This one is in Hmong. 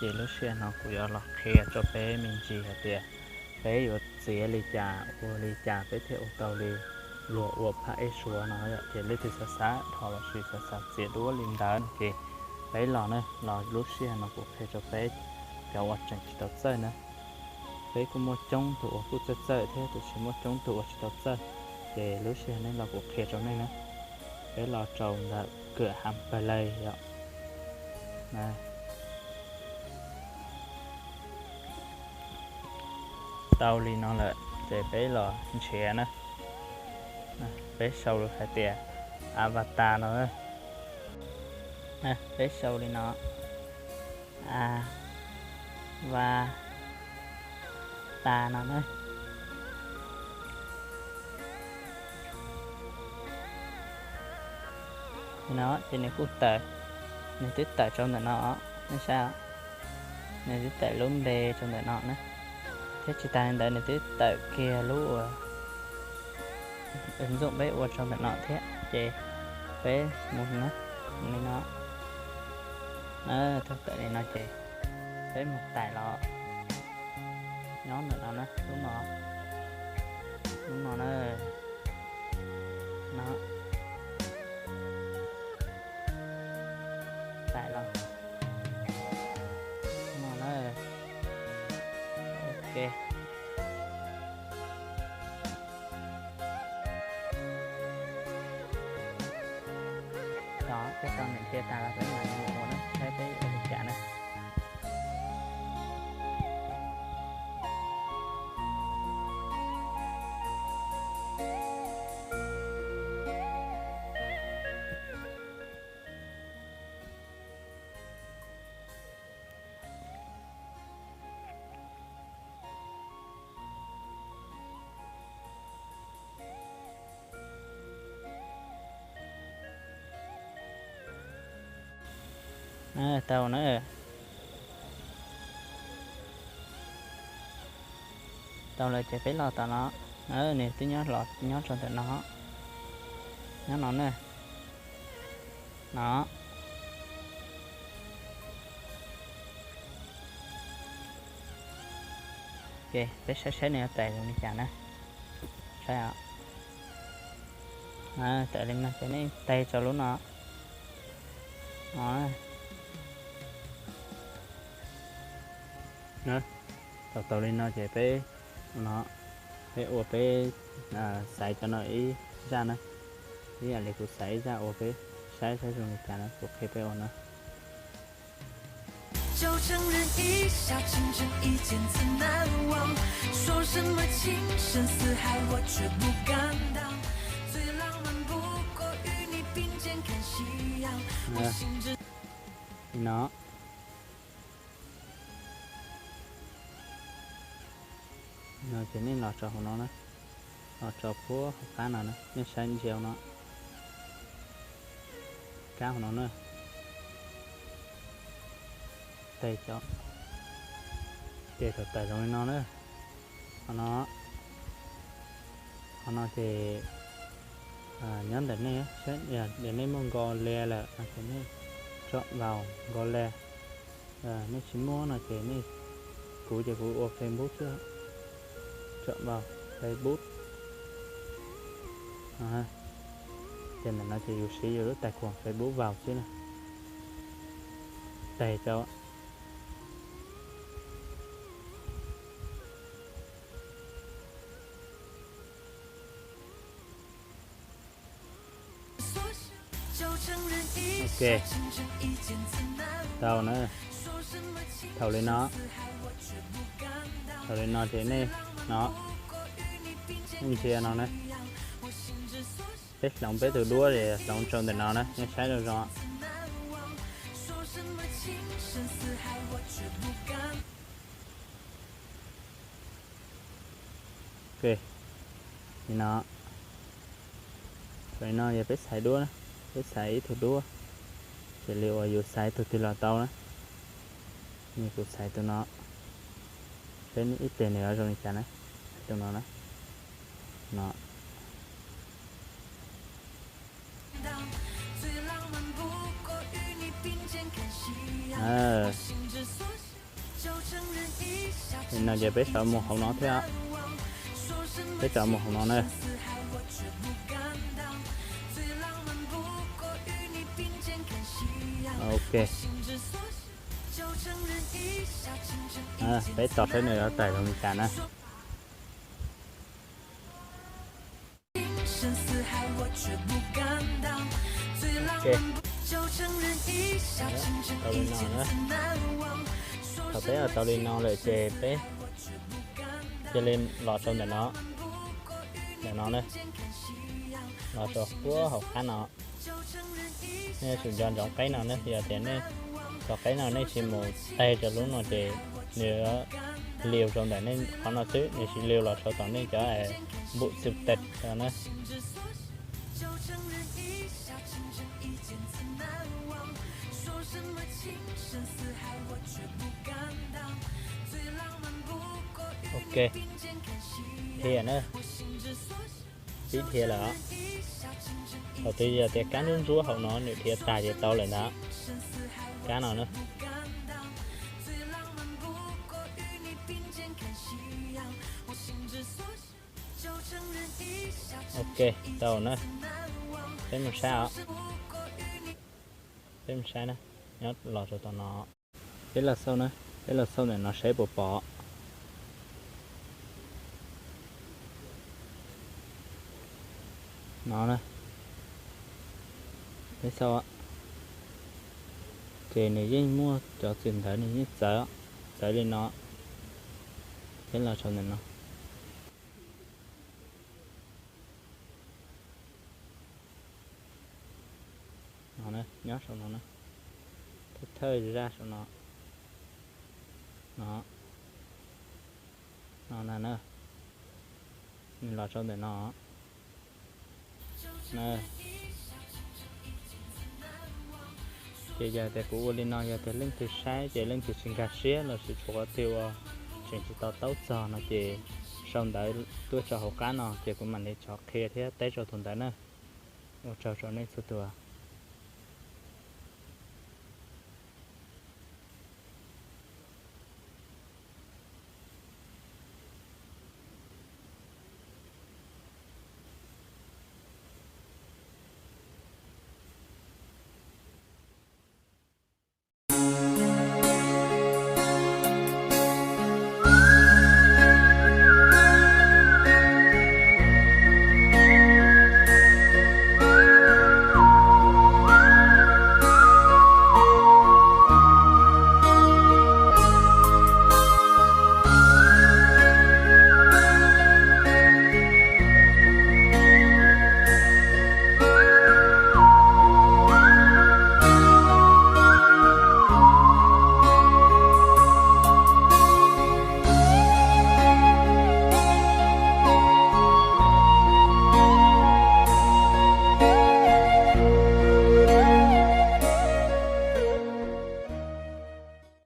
Ces lub sij hawm no kuv yuav los qhia rau peb me ntsis hais tias peb yuav txiav li cas ua li cas peb thiaj ua tau li luag ua phaj ej suav no yom. Ces leej twg xav xav dhos los sis xav xav txiav duab li ntawd no ces peb los na, los lub sij hawm no kuv qhia rau peb cov uas tseem tsis tau txawj na. Peb kuj muaj coob tus uas kuj txawj txawj thiab tab sis muaj coob tus uas tsis tau txawj, ces lub sij hawm no los kuv qhia rau nej na. Peb los rau ntawm kawm ham pawg lais yom. Tau li no lawm ces peb los nrhiav na. Peb sau hais tias avatar no. Peb sau li no, avatar no na. No ces nws kuj tawm, nws twb tawm rau ntawm no, nej saib, nws twb tawm lub npe rau ntawm no na. Thiab tsis tas li ntawd nws twb tawm kiag lub uas ntxooj peb ua rau ntawm no thiab. Ces peb mus na, li no, thaum tawm li no ces peb mus tais los nyob ntawm no na, lub no, lub no na, no, tais los no na. Ok. Coj tau niam thiaj tas los peb mam li mus ua na, saib peb ua li cas na. Tau na. Tau lawm ces peb los tom no, nws twb nyob los nyob rau ntawm no, nyob no na, no. Ok, peb saib saib nws yuav tais zoo li cas na. Saib, tais li no ces nej tais rau lub no. Tau tau li no ces peb, no, peb ua peb xaiv cov no ib zaj na. Ib yam li kuv xaiv ib zaj ua peb saib saib zoo li cas na, kuv qhia peb ua na. Li no. No ces nej los rau hauv no na, los rau puag hauv qab no na, nej saib ntsia no, kab hauv no na. Tais cov, ces thaum tawm zoo li no na, qhov no, qhov no ces nyob ntawm nej, ntawm nej muaj Nkos Lis lawm no ces nej tsom vaus Nkos Lis. Nej tsis muaj no ces nej, kuv ces kuv ua Facebook xwb, tsom vaus Facebook. Ces ntawm no ces yus siv yus lub tais khuam Facebook vaus xwb na. Tais rau. Ok, tau na. Thaum li no, thaum li no ces nej, no, nej ntsia no na, peb hloov peb tus duab es hloov rau ntawm no na, nej saib zoo zoo. Ok, li no, thaum li no yog peb xaiv duab na, peb xaiv ib tug duab, xws li uas yus xaiv tus twg los tau na. Kuv xaiv tus no, peb ib tes nws yuav zoo li cas na, xaiv tus no na, no. No ces peb sau mus hauv no thiab, peb sau mus hauv no na. Ok, peb tos saib nws yuav tải tus Meskas na. Tau li no na. Thaum peb tau li no lawm ces peb cia li los rau ntawm no, ntawm no na, los rau puag hauv qab no. Nej tsum nco ntsoov qeb no ne, yog tias nej txog qeb no nej tsis mus tag rau lub no ces nws liu rau ntawm nej qhov no xwb, nws tsis liu los rau tom nej cov npum xwb tes na. Ok, dhia na, pib dhia lawm. Thaum twg yog tias kab ntsuab ntsuab hauv no nws dhia tag ces tau lawm ntag. Kab no na. Ok, tau na. Peb mus saib os. Peb mus saib na, nyob los rau tom no. Peb los xauj na, peb los xauj ntawm no saib puas pom. No na, peb xauj, ces nws yeej muaj cov txwm ntawv nws yeej txawv, txawv li no. Peb los rau ntawm no. No, nyob saum no na, thawj thawj zaj saum no, no, no na, nws los rau ntawm no. Ces yog tias kuv ua li no yog tias leej twg saib ces leej twg tsis nkag siab lossis tshuav qhov twg uas tseem tsis to taub txog no ces sau ntawv tuaj rau hauv qab no ces kuv mam li rov qhia thiab teb rau tus ntawd na. Ua tsaug rau nej txhua tus.